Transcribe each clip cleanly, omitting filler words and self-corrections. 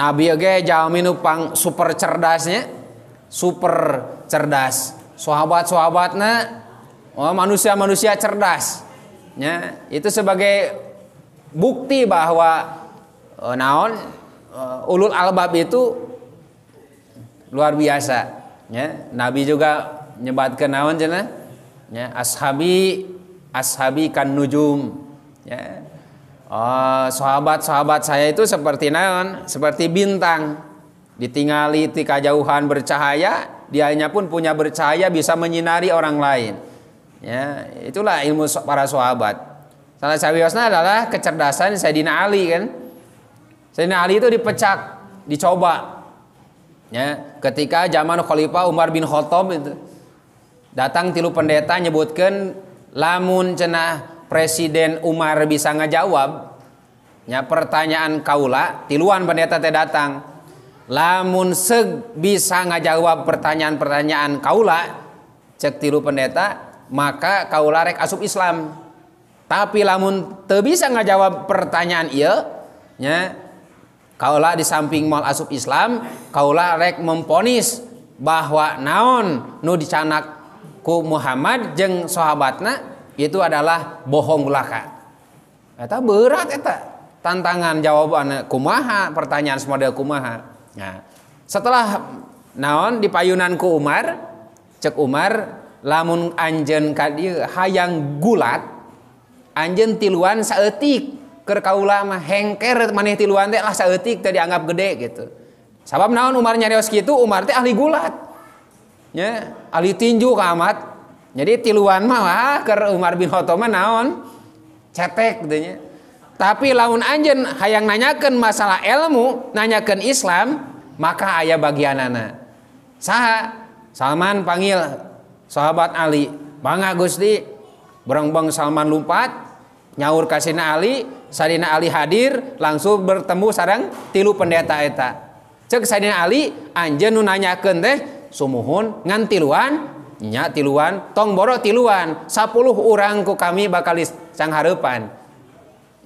Nabi oge jalmi nu pang super cerdasnya, super cerdas. Sahabat-sahabatna oh, manusia-manusia cerdas. Ya, itu sebagai bukti bahwa naon ulul albab itu luar biasa. Ya, Nabi juga nyebatkeun naon cenah? Ya, ashabi ashabi kan nujum. Ya. Oh, sahabat-sahabat saya itu seperti naon? Seperti bintang. Ditingali ti kajauhan bercahaya, dianya pun punya bercahaya bisa menyinari orang lain. Ya, itulah ilmu para sahabat. Salah sawiosna adalah kecerdasan Sayyidina Ali kan. Sayyidina Ali itu dipecak, dicoba. Ya, ketika zaman Khalifah Umar bin Khattab itu datang tilu pendeta nyebutkan lamun cenah Presiden Umar bisa ngajawab ya pertanyaan kaula, tiluan pendeta teh datang. Lamun seg bisa ngajawab pertanyaan-pertanyaan kaula, cek tilu pendeta, maka kaula rek asup Islam. Tapi lamun teu bisa ngajawab pertanyaan ieu nya, kaula di samping moal asup Islam, kaula rek memponis bahwa naon nu dicanak ku Muhammad jeung sahabatna itu adalah bohong belaka. Eta berat eta tantangan jawaban kumaha, pertanyaan semodel kumaha. Nah, setelah naon dipayunan ku Umar, cek Umar lamun anjeun ka dieu hayang gulat, anjeun tiluan saeutik keur kaula mah hengker maneh tiluan teh lah saeutik teh dianggap gede gitu. Sabab naon Umar nyarios kitu, Umar teh ahli gulat. Nya, ahli tinju ka amat. Jadi tiluan mah wah keur Umar bin Khattab mah naon? Cetek gitu nya. Tapi lamun anjeun hayang nanyakeun masalah ilmu, nanyakeun Islam, maka aya bagianana. Saha? Salman panggil sahabat Ali, "Bangga Gusti." Berengbeng Salman lumpat, nyaur ka Sayyidina Ali, Sayyidina Ali hadir, langsung bertemu sareng tilu pendeta eta. Cek Sayyidina Ali, anjeun nu nanyakeun teh sumuhun ngan tiluan, nya tiluan, tong boro tiluan, 10 urang ku kami bakal sanghareupan.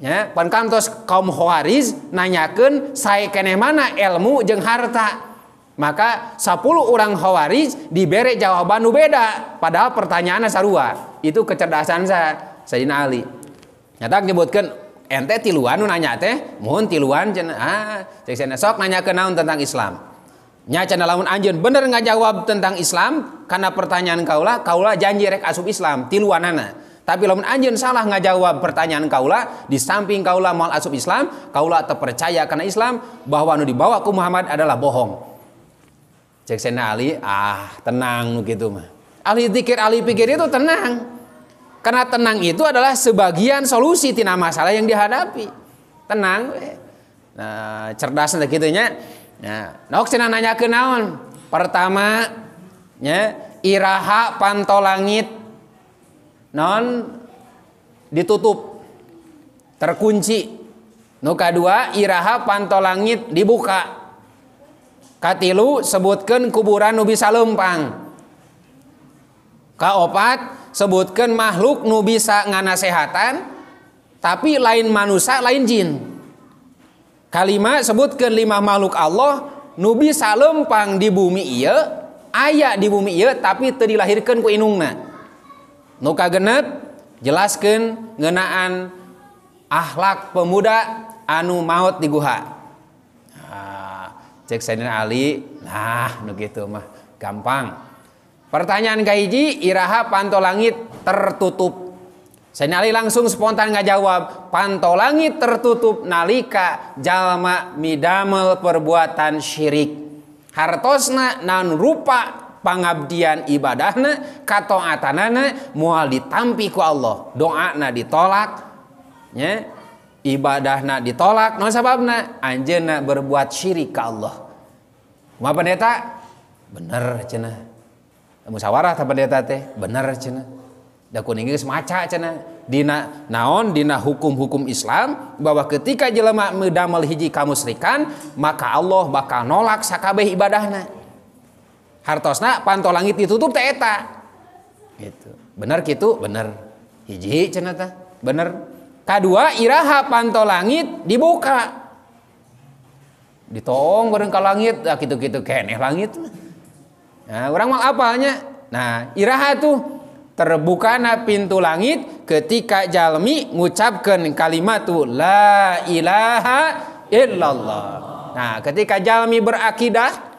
Ya, pan kantos kaum Khawarij nanyakeun sae keneh mana ilmu jeung harta. Maka 10 orang Khawarij dibere jawaban nu beda, padahal pertanyaanna sarua. Itu kecerdasan saya Sayyidina Ali. Nyata nyebutkeun ente tiluan nu nanya teh, mohon tiluan cenah. Ah, cek cenah sok nanyakeun naon tentang Islam. Nya cenah lamun anjeun bener ngajawab tentang Islam karena pertanyaan kaula, kaula janji rek asup Islam tiluanana. Tapi lamun anjeun salah ngajawab pertanyaan kaula, di samping kaula moal asup Islam, kaula terpercaya karena Islam bahwa nu dibawa ku Muhammad adalah bohong. Cek Sayyidina Ali, ah tenang nu kitu mah. Ahli zikir, ahli pikir itu tenang. Karena tenang itu adalah sebagian solusi tina masalah yang dihadapi. Tenang we. Nah, cerdas teh kitu nya. Nah, nok cenah nanyakeun naon? Pertama, nya iraha panto langit non ditutup, terkunci. Nu kadua iraha panto langit dibuka. Katilu sebutkeun kuburan nu bisa lempang. Kaopat sebutkeun makhluk nu bisa nganasehatan tapi lain manusia lain jin. Kalima sebutkeun 5 makhluk Allah nu bisa lempang di bumi ieu, aya di bumi ieu tapi teu dilahirkeun ku indungna. Nu kagenep jelaskeun ngeunaan akhlak pemuda anu maot di guha. Nah, cek Sayyidina Ali, nah nu kitu mah gampang. Pertanyaan kahiji, iraha panto langit tertutup. Sayyidina Ali langsung spontan ngajawab, panto langit tertutup nalika jalma midamel perbuatan syirik. Hartosna naon rupa pangabdian ibadahna kataatanana moal ditampi ku Allah. Doana ditolak, nya, ibadahna ditolak, naon sababna? Anjeunna berbuat syirik ka Allah. Kumaha pendeta? Bener cenah. Musyawarah tah pendeta teh, bener cenah. Da kuning geus maca cenah dina naon dina hukum-hukum Islam bahwa ketika jelema medamel hiji kamusyrikan maka Allah bakal nolak sakabeh ibadahna. Hartosna panto langit ditutup teh eta. Gitu. Bener kitu? Bener. Hiji cenah tah. Bener. Kadua iraha panto langit dibuka. Ditong bareng ka langit, ah kitu-kitu keneh langit. Nah, urang mah apalnya? Nah, iraha tuh terbukana pintu langit ketika jalmi ngucapkeun kalimat tu la ilaha illallah. Nah, ketika jalmi berakidah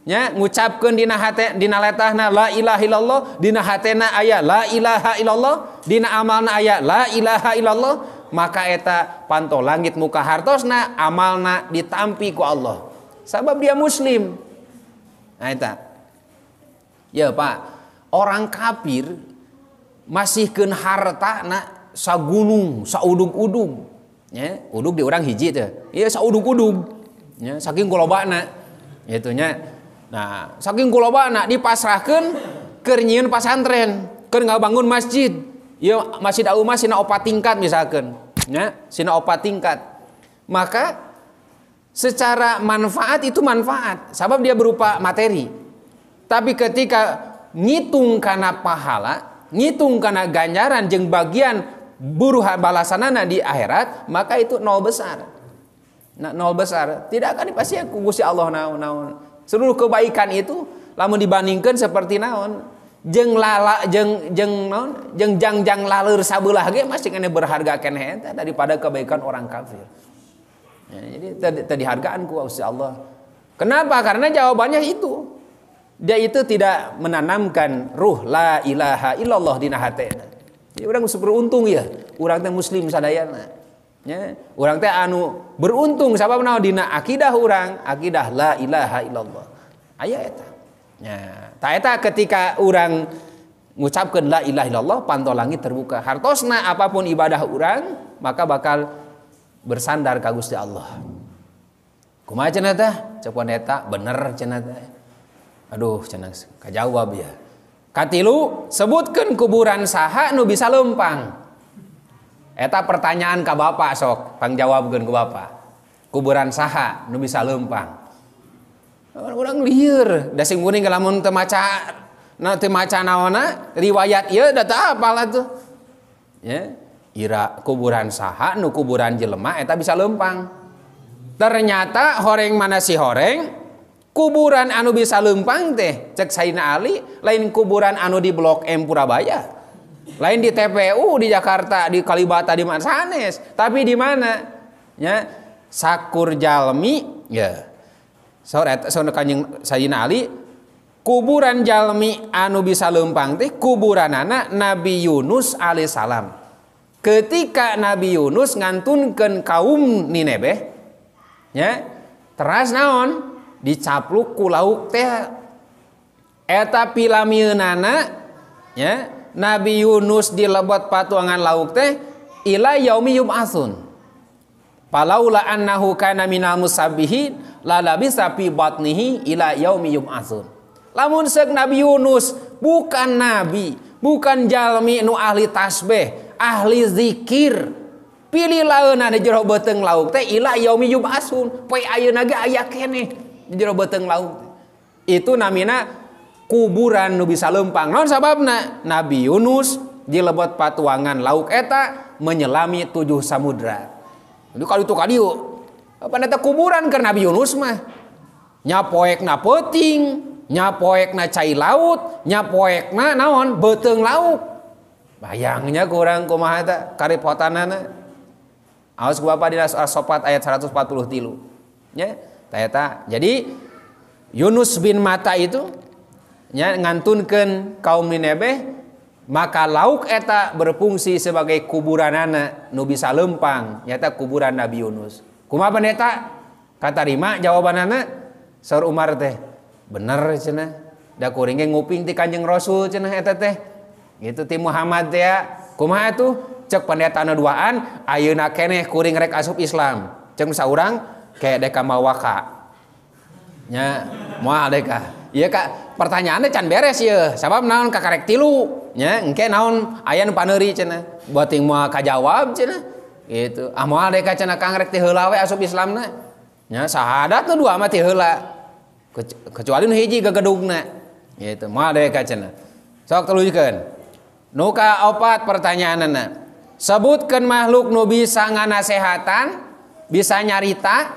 nya ngucapkeun dina hate dina letahna la ilaha illallah, dina hatena aya la ilaha illallah, dina amalna aya la ilaha illallah, maka eta panto langit muka hartosna amalna ditampi ku Allah. Sabab dia muslim. Nah eta. Ya Pak, orang kafir masihkeun hartana sagunung, saudug-udug. Nya, udug di urang hiji teh. Ieu saudug-udug. Nya, saking kulobana. Gitu nya. Nah, saking kulobana dipasrahkeun keur nyieun pasantren, keur ngabangun masjid. Ieu Masjid Al-Ummah sina 4 tingkat misalkan, nya, sina 4 tingkat. Maka secara manfaat itu manfaat, sabab dia berupa materi. Tapi ketika ngitung kana pahala, ngitung kana ganjaran jeung bagian buruh balasanana di akhirat, maka itu nol besar. Nah, nol besar tidak akan dipasihan ku Gusti Allah naon-naon. Seluruh kebaikan itu lamun dibandingkan seperti naon jeung lala jeung jeung naon jeung jangjang laleur sabelah ge masih keneh berharga keneh eta daripada kebaikan orang kafir. Ya, jadi teu dihargaan ku Gusti Allah. Kenapa? Karena jawabannya itu. Dia itu tidak menanamkan ruh la ilaha illallah dina hatena. Jadi urang beruntung ya, urang teh muslim sadayana. Ya, urang teh anu beruntung sabab naon dina akidah urang, akidah la ilaha illallah. Aya eta. Ya, ta eta ketika urang ngucapkeun la ilaha illallah panto langit terbuka. Hartosna apapun ibadah urang maka bakal bersandar ka Gusti Allah. Kumaha cenah teh? Cek eta bener cenah teh. Aduh cenah kajawab ya. Katilu sebutkeun kuburan saha nu bisa lempang. Eta pertanyaan ka bapak sok, pangjawabkeun ku bapak. Kuburan saha nu bisa lempang. Urang lieur, da sing kuring lamun teu maca na teu maca naonna riwayat ieu da teu apal atuh. Ya, ira kuburan saha nu kuburan jelema eta bisa lempang. Ternyata horeng mana si horeng kuburan anu bisa lempang teh cek Sayyidina Ali lain kuburan anu di Blok M Purabaya. Lain di TPU di Jakarta, di Kalibata, di mana sanes, tapi di mana? Ya, sakur jalmi ya. Saur eta saur Kanjeng Sayyidina Ali kuburan jalmi anu bisa lempang teh kuburanana Nabi Yunus alaihissalam. Ketika Nabi Yunus ngantunkeun kaum Ninebeh ya, teras naon dicapluk ku lauk teh eta pilamieunana ya Nabi Yunus dilebet patuangan lauk teh ila yaumi yub'atsun. Falaula annahu kana minal musabbihin la labisa fi batnihi ila yaumi yub'atsun. Lamun seuk Nabi Yunus bukan nabi, bukan jalmi nu ahli tasbih, ahli zikir. Pilih laeuna di jero beuteung lauk teh ila yaumi yub'atsun. Poe ayeuna ge aya keneh di jero beuteung lauk. Itu namina kuburan nu bisa lempang. Naon sababna? Nabi Yunus dilebet patuangan lauk eta menyelami 7 samudra. Jadi kalau itu kadieu, apa eta kuburan keur Nabi Yunus mah? Nya poekna peuting, nya poekna cai laut, nya poekna naon beuteung lauk. Bayangnya kurang kumaha eta karepotanana. Aos ku Bapak dina As-Saffat ayat 143. Nya, ta eta. Jadi Yunus bin Mata itu nya ngantunkeun kaum Ninebeh, maka lauk eta berfungsi sebagai kuburanana nu bisa lempang, nyata kuburan Nabi Yunus. Kumaha pendeta? Katarima jawabanana saur Umar teh. Bener cenah. Da kuring ge nguping ti Kanjeng Rasul cenah eta teh. Gitu ti Muhammad teh. Kumaha atuh? Cek pendeta nu duaan ayeuna keneh kuring rek asup Islam. Cek saurang ke deka mawaka. Nya moal deka. Ieu ka pertanyaannya can beres ieu. Sabab naon kakarek tilu nya engke naon aya nu paneuri cenah. Bating moal kajawab cenah. Gitu. Ah moal deka cenah kang rek ti heula we asup Islamna. Nya syahadat nu dua mah ti heula. Kecuali nu hiji gagedugna. Gitu. Moal deka cenah. Sok teluykeun. Nu kaopat pertanyaanna. Sebutkeun makhluk nu bisa nganasehatan, bisa nyarita,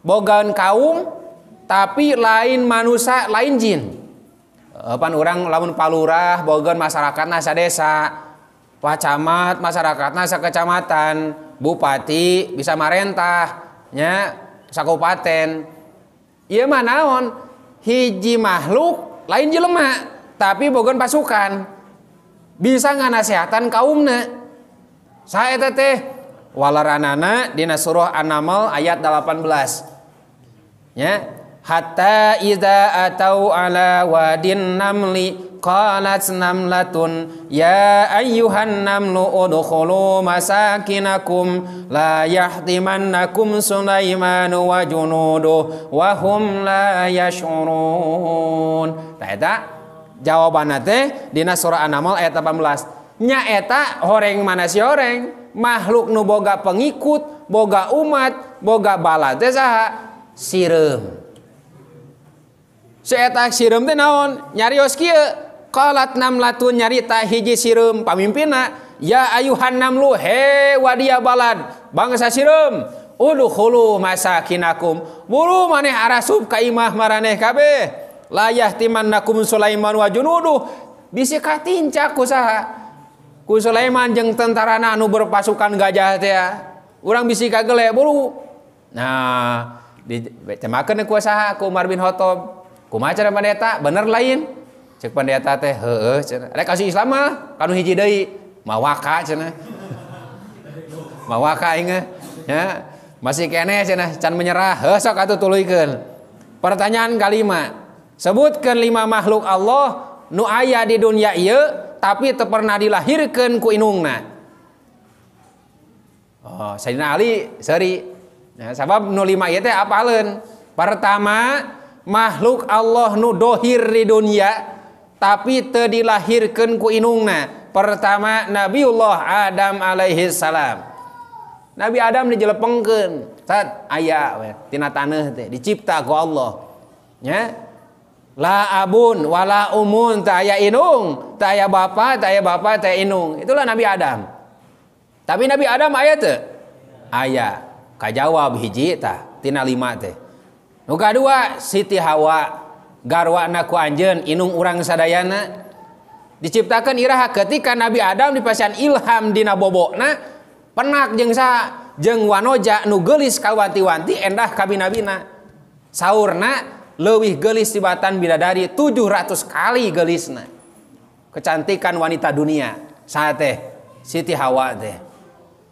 Bogaeun kaum tapi lain manusia, lain jin. Pan urang lamun palurah bogaeun masyarakatna sadesa, pak camat masyarakatna sakecamatan, bupati bisa marentah nya sakupaten. Ieu mah naon? Hiji makhluk lain jelema tapi bogaeun pasukan. Bisa nganasehatan kaumna. Saha eta teh? Walaranana dina surah An-Naml ayat 18. Ya, hatta idza atau ala wadin namli qalat namlatun ya ayyuhan namlu udkhulu masakinakum la yahtimannakum Sulaimanu wa junuduhu wa hum la yash'urun. Tah eta jawabanna teh dina surah An-Naml ayat 18. Nya eta horeng mana si horeng? Makhluk nu boga pengikut, boga umat, boga bala teh saha? Sireum. Si eta sireum teh naon? Nyarios kieu. Qalat namlatun nyarita hiji sireum pamimpinna, ya ayuhan namlu he wadia balad, bangsa sireum, udkhulu masakinakum. Buru maneh arasup ka imah maraneh kabeh. La yahtimannakum Sulaiman wa junuduh. Bisi katincak ku saha? Ku Sulaiman jeung tentarana anu berpasukan gajah teh. Urang bisi kagele buru. Nah, ditemakeun ku saha? Ku Umar bin Khattab. Kumaha cara pendeta? Bener lain? Cek pendeta teh heueuh cenah. Rek kasih Islam mah kanu hiji deui, mawaka cenah. Mawaka inge nya. Masih keneh cenah can menyerah. Heuh sok atuh tuluykeun. Pertanyaan kalima. Sebutkeun 5 makhluk Allah nu aya di dunia ieu tapi teu pernah dilahirkeun ku inungna. Oh, Sayyidina Ali seuri. Nah, sabab nu 5 ieu teh apaleun? Pertama, makhluk Allah nu dohir di dunia tapi teu dilahirkeun ku inungna. Pertama, Nabiullah Adam alaihi salam. Nabi Adam dijelepengkeun, sat aya we tina taneuh teh dicipta ku Allah. Nya. La abun wala umun, teu aya inung, teu aya bapa, teu aya bapa, teu inung. Itulah Nabi Adam. Tapi Nabi Adam aya teu? Aya. Kajawab hiji tah tina 5 teh. Nu kadua Siti Hawa garwana ku anjeun inung urang sadayana diciptakeun iraha ketika Nabi Adam dipasihan ilham dina bobokna penak jeung saha? Jeung wanoja nu geulis kawanti-wanti endah kabina-bina. Saurna leuwih geulis tibatan bidadari 700 kali geulisna. Kecantikan wanita dunia saha teh? Siti Hawa teh.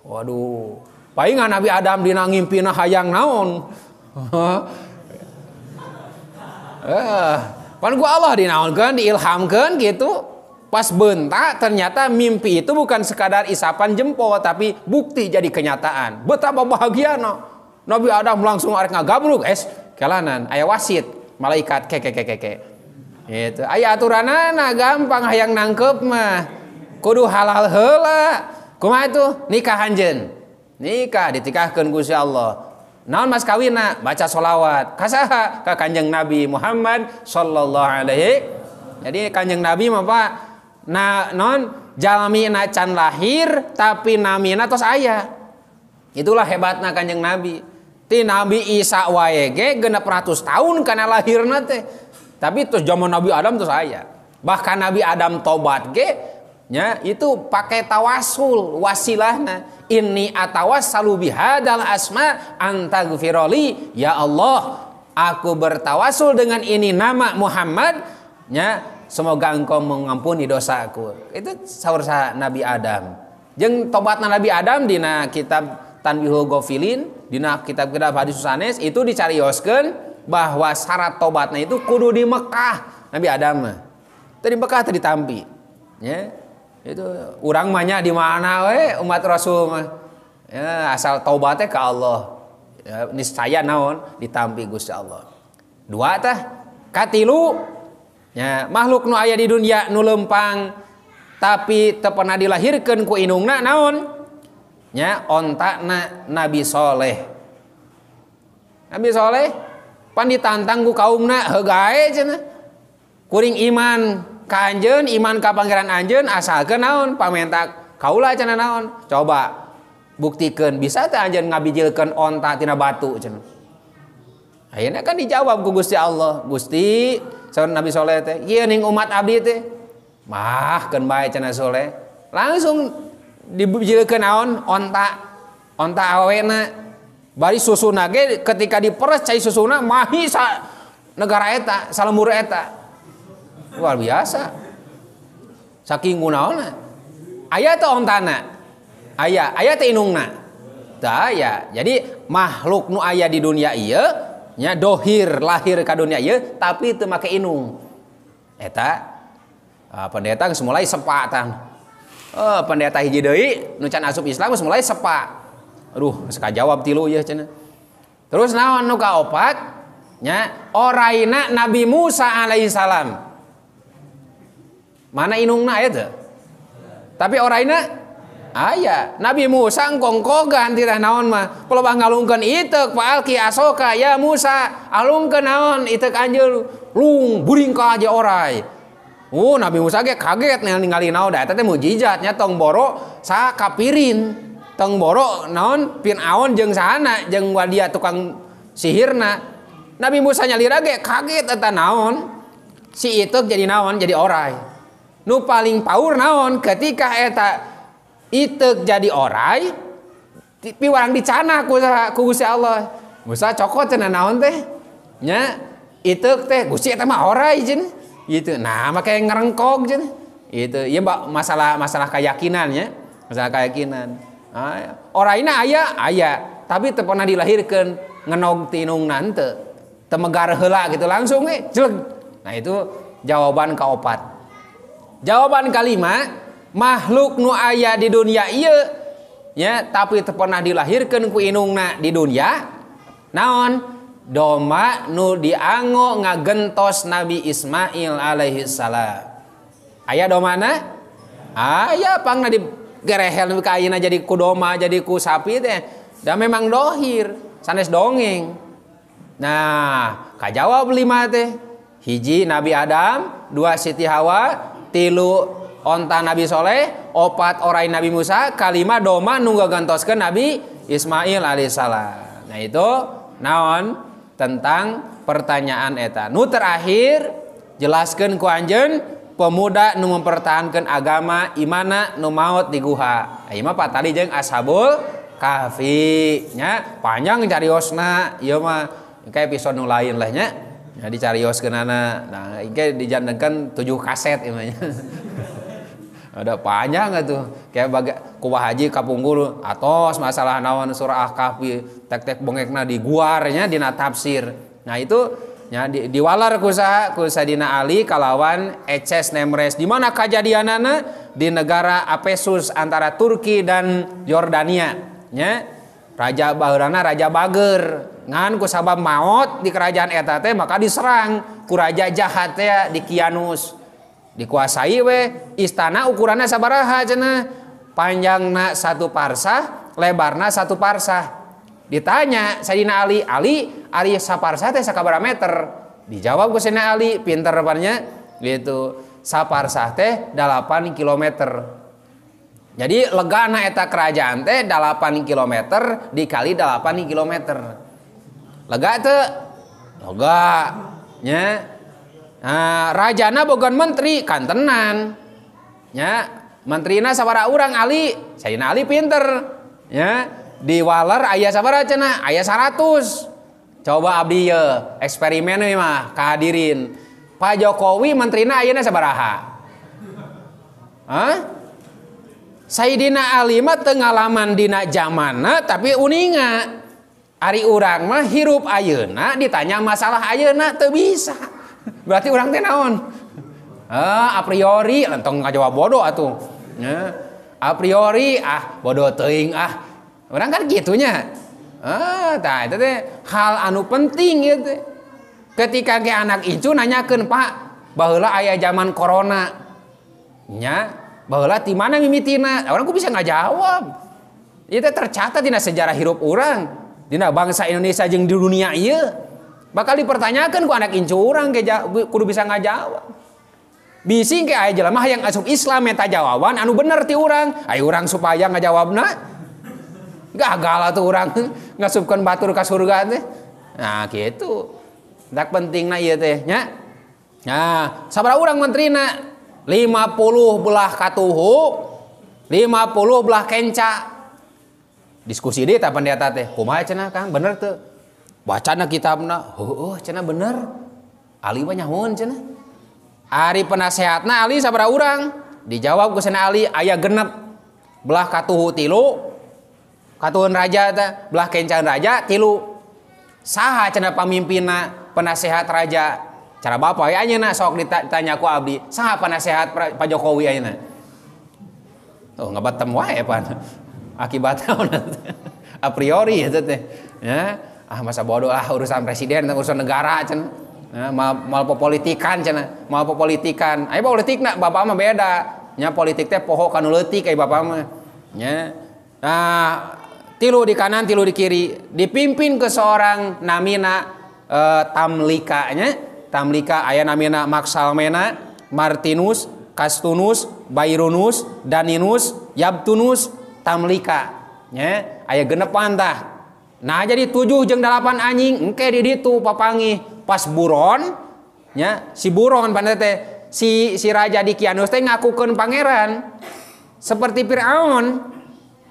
Waduh, palingan Nabi Adam dina ngimpina hayang naon? Pan ku Allah dinaonkeun, diilhamkeun gitu. Pas bentak ternyata mimpi itu bukan sekadar isapan jempol tapi bukti jadi kenyataan. Betapa bahagiana. Nabi Adam langsung arek ngagabruk es kelanan aya wasit malaikat ke ke ke ke ke. Gitu. Aya aturanana gampang hayang nangkep mah. Kudu halal heula. Kumaha itu? Nikah anjeun. Nikah ditikahkeun ku Gusti Allah. Naon mas kawinna? Baca sholawat. Ka saha? Ka Kanjeng Nabi Muhammad sallallahu alaihi. Jadi Kanjeng Nabi mah Pak, na non jalmina can lahir tapi namina tos aya. Itulah hebatna Kanjeng Nabi. Ti Nabi Isa wae ge 600 tahun kana lahirna teh. Tapi terus zaman Nabi Adam terus aya. Bahkan Nabi Adam tobat ge nya itu pakai tawasul wasilahna. Inni atawassalu bihadzal asma antaghfirli ya Allah, aku bertawasul dengan ini nama Muhammad nya, semoga engkau mengampuni dosaku. Itu saur Nabi Adam. Jeung tobatna Nabi Adam dina kitab Tanbihul Ghafilin, dina kitab-kitab hadis sanes itu dicarioskeun bahwa syarat tobatna itu kudu di Mekah Nabi Adam mah. Teu di Mekah teu ditampi. Nya. Itu urang mah nya di mana we umat Rasul mah. Ya, asal taubatnya ke Allah. Ya, niscaya naon ditampi Gusti Allah. Dua tah, katilu ya, makhluk nu aya di dunia nu lempang tapi teu pernah dilahirkeun ku inungna naon? Nya ontakna Nabi Soleh. Nabi Soleh pan ditantang ku kaumna heugae cenah. Kuring iman ka anjeun, iman ka pangeran anjeun asalkeun naon pamentak kaula cenah naon. Coba buktikeun bisa teh anjeun ngabijilkeun onta tina batu cenah. Akhirnya kan dijawab ku Gusti Allah. Gusti, saur Nabi Soleh teh, ieu ning umat abdi teh. Mah keun bae cenah Soleh. Langsung dijilkeun naon? Onta. Onta awena. Bari susuna ge ketika diperes cai susuna mahi sa negara eta, salembur eta. Luar biasa. Saking gunaonna. Aya teh ontana. Aya, aya teh inungna. Teu aya. Jadi makhluk nu aya di dunia ieu nya dohir lahir ka dunia ieu tapi teu make inung. Eta pendeta geus mulai sepa tah. Pendeta hiji deui nu can asup Islam geus mulai sepa. Aduh, geus kajawab tilu ieu cenah. Terus naon nu kaopat? Nya oraina Nabi Musa alaihi salam. Mana inungna aya teu? Tapi oraina aya. Nabi Musa ngkongkogan tirah naon mah. Pelebah ngalungkeun iteuk fa'alqi asoka ya Musa, alungkeun naon iteuk anjeun lung buringka aja orai. Nabi Musa ge kaget ningali naon da eta teh mukjizat nya tong boro sa kapirin. Tong boro naon Fir'aun jeung sahana jeung wadia tukang sihirna. Nabi Musa nyalira ge kaget eta naon. Si iteuk jadi naon jadi orai. Nu paling paur naon ketika eta iteuk jadi orai piwarang dicanah ku Gusti Allah. Musa cokot cenah naon teh nya iteuk teh Gusti eta mah orai cenah gitu. Nah make ngerengkog cenah itu ieu masalah masalah keyakinan nya, masalah keyakinan. Nah, oraina aya aya tapi teu pernah dilahirkeun ngenog tinungna henteu teu megar heula gitu langsung we jeleg. Nah itu jawaban kaopat. Jawaban kalima, makhluk nu aya di dunia ieu nya tapi teu pernah dilahirkeun ku inungna di dunia naon domba nu diango ngagentos Nabi Ismail alaihi salam. Aya domana? Aya pangna di gerehel ka ayeuna jadi ku domba jadi ku sapi teh da memang dohir sanes dongeng. Nah kajawab lima teh, hiji Nabi Adam, dua Siti Hawa, tilu onta Nabi Soleh, opat orai Nabi Musa, kalima doma nu ngagantoskeun Nabi Ismail alaihissalam. Nah itu naon tentang pertanyaan eta. Nu terakhir jelaskeun ku anjeun pemuda nu mempertahankan agama imana nu maot di guha. Ieu mah patali jeung Ashabul Kahfi nya panjang cariosna ieu mah kayak episode nu lain lah nya. Ya dicarioskeunana. Nah, engke dijantenkeun 7 kaset ieu mah nya. Ada panjang atuh. Kayak baga ku haji kapungkur atos masalah naon surah Al-Kahfi tek-tek bongekna diguarnya dina tafsir. Nah itu nya diwalar ku saha ku Sayyidina Ali kalawan Eces Nemres. Di mana kajadianana? Di negara Apesus antara Turki dan Yordania nya. Raja baheulana Raja Bager. Ngan ku sabab maot di kerajaan eta teh maka diserang ku raja jahat teh di Kianus. Dikuasai we istana ukuranna sabaraha cenah? Panjangna 1 parsah, lebarna 1 parsah. Ditanya Sayyidina Ali, Ali ari saparsah teh sakabaraha meter? Dijawab ku Sayyidina Ali, pinter bannya gitu. Saparsah teh 8 kilometer. Jadi legana eta kerajaan teh 8 kilometer dikali 8 kilometer. Lega teu? Lega nya. Nah, rajana bogan menteri kantenan nya, menterina sabaraha urang Ali, Sayyidina Ali pinter nya, diwaler aya sabaraha cenah? Aya 100. Coba abdi ye eksperimen we mah kahadirin. Pak Jokowi menterina ayeuna sabaraha? Hah? Sayyidina Ali mah teu ngalaman dina zamanna tapi uninga. Ari urang mah hirup ayeuna ditanya masalah ayeuna teu bisa. Berarti urang teh naon? A priori lentong ngajawab bodoh atuh. Ya. A priori ah bodoh teuing ah. Urang kan gitunya. Tah eta teh hal anu penting ieu teh. Ketika ge anak incu nanyakeun, "Pak, baheula aya zaman corona." Nya, baheula ti mana mimitina? Urang ku bisa ngajawab. Ieu teh tercatat dina sejarah hirup urang, dina bangsa Indonesia jeung di dunia ieu. Bakal dipertanyakan ku anak incu urang kudu bisa ngajawab. Bisi ke aya jelema hayang asup Islam eta jawaban anu bener ti urang. Ayo urang supaya ngajawabna. Gagal atuh urang ngasupkeun batur ka surga teh. Nah gitu. Tak pentingna ieu teh nya. Nah, sabaraha urang menterina? 50 belah katuhu, 50 belah kenca. Diskusi deui tah pendeta teh. Kumaha cenah Kang? Bener teu? Bacana kitabna, heueuh cenah bener. Ali mah nyahoeun cenah. Ari penasehatna Ali sabaraha urang? Dijawab ku cenah Ali aya genep. Belah katuhu 3, katuhun raja teh, belah kencan raja 3. Saha cenah pamimpinna penasehat raja? Cara bapak ya anjeunna sok ditanya ku abdi, saha penasehat Pak Jokowi ayeuna? Oh, ngabatem wae pan. Akibatnya a priori eta teh. Ya, ah masa bodoh ah urusan presiden urusan negara cenah. Ya, mal politikan cenah, mal politikan. Aya politikna bapak mah beda. Nya politik teh poho kanu leutik aya bapak mah. Nya. Nah, 3 di kanan, 3 di kiri, dipimpin ke seorang namina Tamlika nya. Tamlika aya namina Maksalmena, Martinus, Kastunus, Bairunus, Daninus, Yabtunus, Tamlika nya aya genepan tah. Nah jadi 7 jeung 8 anjing engke di ditu papanggih pas buron nya si buron pan teh si raja Dikianus teh ngakukeun pangeran seperti Firaun.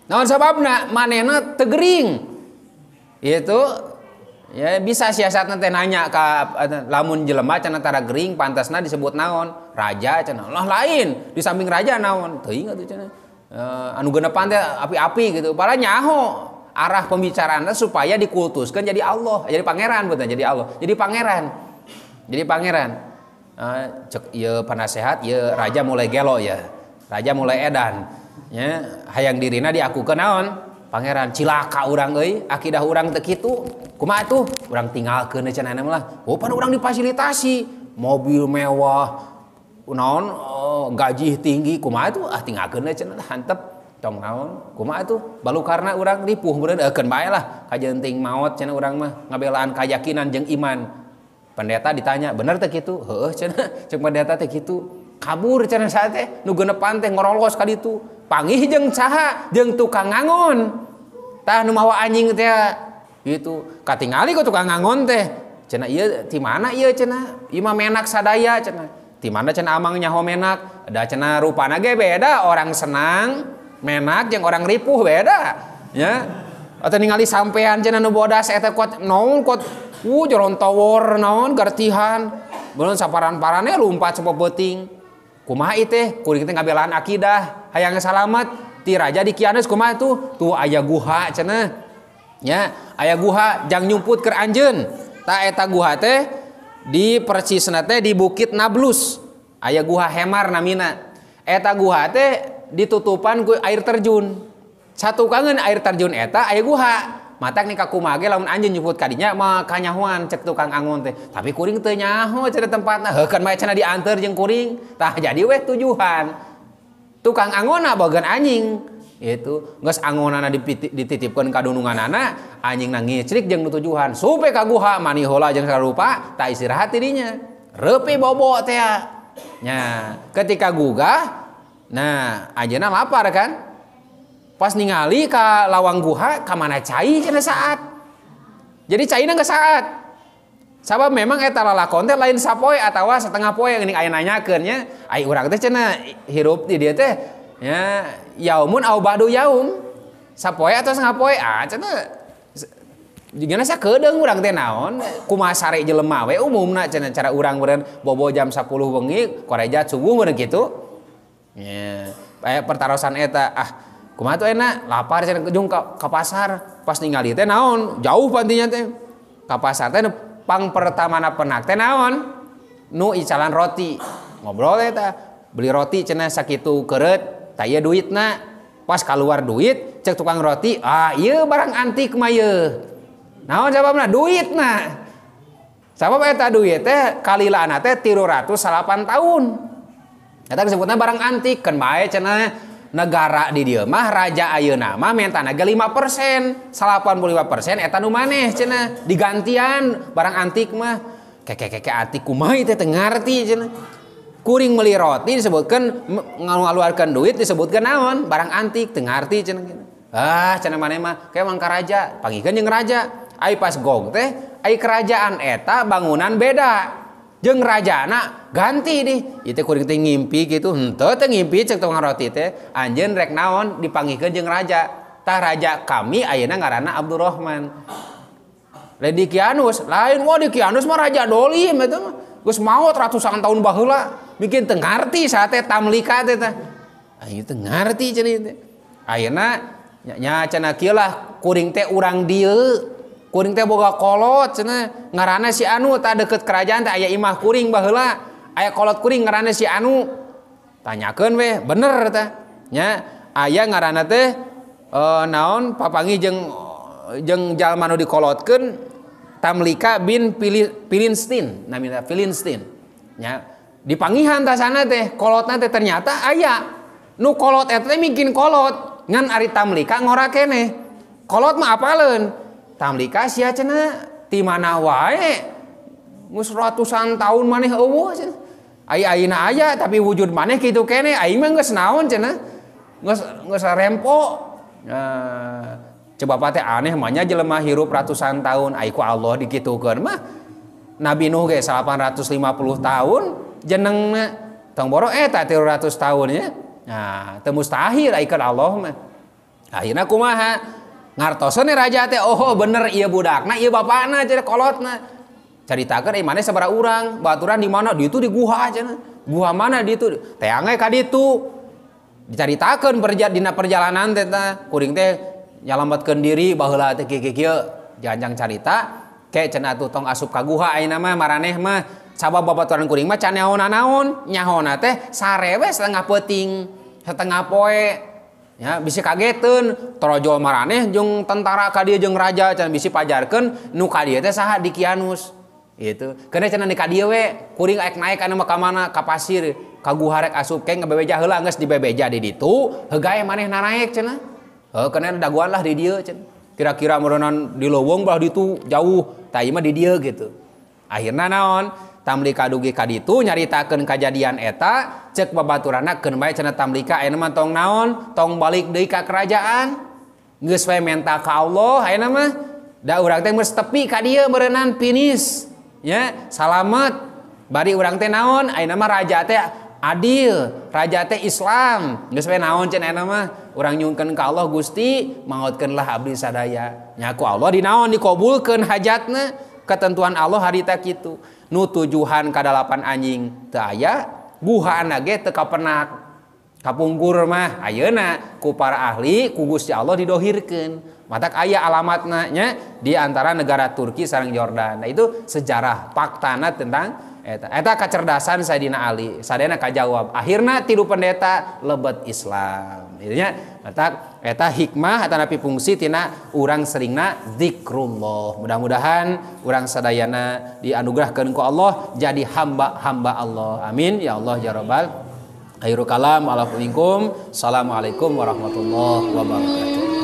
Naon sababna manehna teu gering. Itu ya bisa siasatna teh nanya ka lamun jelema cenah tara gering pantasna disebut naon? Raja cenah. Lah lain di samping raja naon? Teuing atuh cenah. Anu genepan teh api-api gitu. Padahal nyaho arah pembicaraannya supaya dikultuskan jadi Allah, jadi pangeran betul, jadi Allah, jadi pangeran. Jadi pangeran. Cek ieu panasehat ieu raja mulai gelo ya. Raja mulai edan. Nya hayang dirina diakukeun naon? Pangeran. Cilaka urang euy, akidah urang teu kitu. Kumaha tuh? Urang tinggalkeun cenah lah. Oh pan urang difasilitasi, mobil mewah, naon gaji tinggi, kumaha tuh? Ah tinggalkeun cenah hantep. Tong naon? Kumaha tuh? Balukarna urang ripuh meureun eukeun bae lah. Kajenting maot cenah urang mah ngabelaan kayakinan jeung iman. Pendeta ditanya, bener teh kitu? Heueuh cenah. Ceuk pendeta teh kitu. Kabur cenah saat teh nu genepan teh ngorolos ka ditu. Panggih jeung saha? Jeung tukang ngangon. Tah nu mawa anjing teh gitu. Katingali ku tukang ngangon teh. Cenah ieu ti mana ieu cenah? Ieu mah menak sadaya cenah. Ti mana cenah amang nyaho menak? Da cenah rupana ge beda, orang senang menak jeung orang ripuh beda. Nya. Atau ningali sampean cenah nu bodas eta kuat naon kuat jalan tawar naon gartihan. Beunang saparan-parane lumpat sapeuting. Kumaha ieu teh? Kuring teh ngabelaan akidah, hayang salamet ti raja Dikianus kumaha tuh? Tuh aya guha cenah. Nya, aya guha jang nyumput keur anjeun. Ta eta guha teh di persisna teh di Bukit Nablus. Aya guha Hemar namina. Eta guha teh ditutupan ku air terjun. Satukangeun air terjun eta aya guha. Matak nih kakumaha ge lamun anjeun nyumput ka dinya mah kanyahoan cek tukang angon teh. Tapi kuring teu nyaho cenah tempatna. Heukeun mah cenah dianteur jeung kuring. Tah jadi weh tujuhan. Tukang angonna bogan anjing. Itu geus angonana dititipkeun ka dununganana, anjingna ngicrik jeung nu tujuhan. Supe ka guha mani heula jeung sarupa, tah istirahat di dinya. Reupi bobo teh. Nya, ketika gugah, nah anjeunna lapar kan? Pas ningali ka lawang guha ka mana cai cenah saat. Jadi caina geus saat. Sabab memang eta lalakon teh lain sapoe atawa setengah poe geuning aya nanyakeun nya. Ai urang teh cenah hirup di dieu teh nya yaumun au ba'du yaum. Sapoe atau setengah poe ah cenah jigana sakedeung urang teh naon kumaha sare jelema we umumna cenah cara urang meureun bobo jam 10 wengi korejat subuh meureun kitu. Nya aya pertarosan eta ah kumaha tuh enak lapar cenah jeung ka pasar pas ningali teh naon jauh pantinya teh ka pasar teh pang pertamana penak teh naon nu icalan roti ngobrol teh tah beli roti cenah sakitu keureut tah ieu duitna pas kaluar duit cek tukang roti ah ieu barang antik mah ieu naon sababna duitna sabab eta duit teh kalilana teh 308 tahun eta disebutna barang antik keun bae cenah negara di dieu mah raja ayeuna mah mentana ge 5%, 85% eta nu maneh cenah digantian barang antik mah. Keke-keke antik kumaha teh teu ngarti cenah. Kuring meuli roti disebutkeun ngaluarkeun duit disebutkeun naon? Barang antik teu ngarti cenah. Ah cenah maneh mah kayak mangka raja, panggihkeun jeung raja. Ai pas gong teh Ai kerajaan eta bangunan beda. Jeung rajana ganti dih. Ieu teh kuring teh ngimpi kitu. Henteu teh ngimpi cek tukang roti teh. Anjeun rek naon dipanggihkeun jeung raja. Tah raja kami ayeuna ngaranna Abdurrahman. Lain Dikianus, lain wah Dikianus mah raja dolim eta mah. Geus maot ratusan tahun baheula. Bikin teu ngarti saat teh Tamlika teh tah. Aing teu ngarti cenah teh. Ayeuna nya cenah kieu lah kuring teh urang dieu. Kuring teh boga kolot cenah ngaranna si anu tah deukeut kerajaan teh aya imah kuring baheula. Aya kolot kuring ngaranna si anu. Tanyakeun we bener tah. Nya aya ngaranna teh naon papanggih jeung jalma nu dikolotkeun Tamlika bin Filistin namina Filistin. Nya dipangihan tasana teh kolotna teh ternyata aya nu kolot eta teh mungkin kolot ngan ari Tamlika ngora keneh. Kolot mah apaleun. Tamlika sia cenah ti mana wae geus ratusan tahun maneh eueuh cenah. Ai ayeuna aya tapi wujud maneh kitu keneh aing mah geus naon cenah. Geus rempo. Nah, coba teh aneh mah nya jelema hirup ratusan tahun ai ku Allah dikitukeun mah. Nabi Nuh ge 850 tahun jenengna tong boro eta 300 tahun nya. Nah, teu mustahil ai keur Allah mah. Akhirna kumaha? Ngartoseun raja teh oh bener ieu budakna ieu bapakna cenah kolotna. Caritakeun eh maneh sabaraha urang, baturan di mana? Di itu di guha cenah. Guha mana di itu? Teang we ka ditu. Dicaritakeun dina perjalanan teh tah kuring teh nyalametkeun diri baheula teh kieu-kieu janjang carita ke cenah atuh tong asup ka guha ayeuna mah maraneh mah sabab babaturan kuring mah can nyaho-naon nyahona teh sare we setengah peuting setengah poe. Ya bisi kageteun torojol maraneh jeung tentara ka dieu jeung raja cenah bisi pajarkeun nu ka dieu teh saha Dikianus gitu. Keuna cenah di ka dieu we kuring aek naek anu mah ka mana ka pasir ka guha rek asup ke ngabebeja heula geus dibebeja di ditu heugae maneh naraek cenah. Heuh keuna daguan lah di dieu cenah. Kira-kira meureunan di leuweung belah ditu jauh tah ieu mah di dieu gitu. Akhirna naon Tamlika dugi ka ditu nyaritakeun kajadian eta cek babaturanna keun bae cenah Tamlika ayeuna mah tong naon tong balik deui ka kerajaan geus we menta ka Allah ayeuna mah da urang teh geus tepi ka dieu meureunnan finish nya salamet bari urang teh naon ayeuna mah raja teh adil raja teh Islam geus we naon cenah ayeuna mah urang nyungkeun ka Allah Gusti maotkeun lah abdi sadaya nya ku Allah dinaon dikabulkeun hajatna ketentuan Allah harita kitu. Nu tujuhan kadalapan anjing teu aya guhana ge teu kapenak kapungkur mah ayeuna ku para ahli ku Gusti Allah didohirkeun matak aya alamatna nya di antara negara Turki sareng Jordan. Nah itu sejarah faktana tentang eta eta kecerdasan Sayyidina Ali sadayana kajawab akhirna tilu pendeta lebet Islam gitu nya matak eta hikmah atanapi fungsi tina urang seringna zikrullah. Mudah-mudahan urang sadayana dianugerahkeun ku Allah jadi hamba-hamba Allah. Amin ya Allah ya rabbal. Akhirul kalam ala minkum. Assalamualaikum warahmatullahi wabarakatuh.